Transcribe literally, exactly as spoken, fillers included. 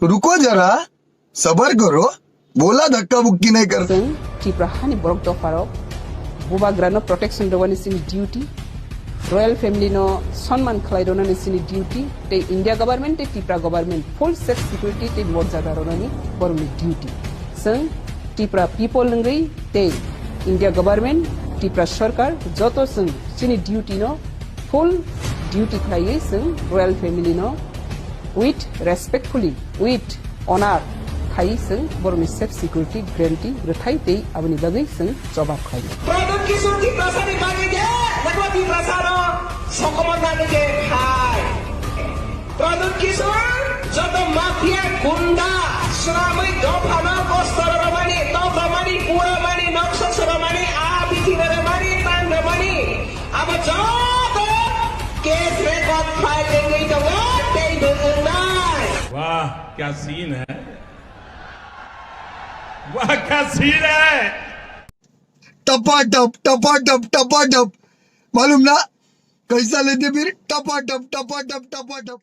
रुको जरा, सबर करो, बोला धक्का मुक्की नहीं करते। Chwng Tripura hani borok dopharok bubagrano protection rwani chini duty, royal family no sonman khlai rwnani chini duty, tei India government tei Tripura government full safe security tei morjada rwnani borokni duty. Chwng Tripura people wngwi tei India government, Tripura sarkar joto chwng chini duty no full duty khlaiwi chwng royal family no with respectfully, with honor khai chwng borokni safe security guarantee rwthai tei aboni bagwi chwng jobab khlai. Pradhan Kishore Tiprasani bagwi de, nangma Tiprasano sokomor nani de khai. Pradhan Kishore joto mafia gunda swnamwi dophano kosto rwmani, tok rwmani, pu rwmani, noksa swnamani, a bithi rwmani, tang rwmani. Abo joto case record file wngwi tongo, tei bo wngnai. वाह, क्या सीन है। वाह, क्या सीन है। टपाटप, टपाटप, टपाटप। मालूम ना? कैसा लेते फिर? टपाटप, टपाटप, टपाटप।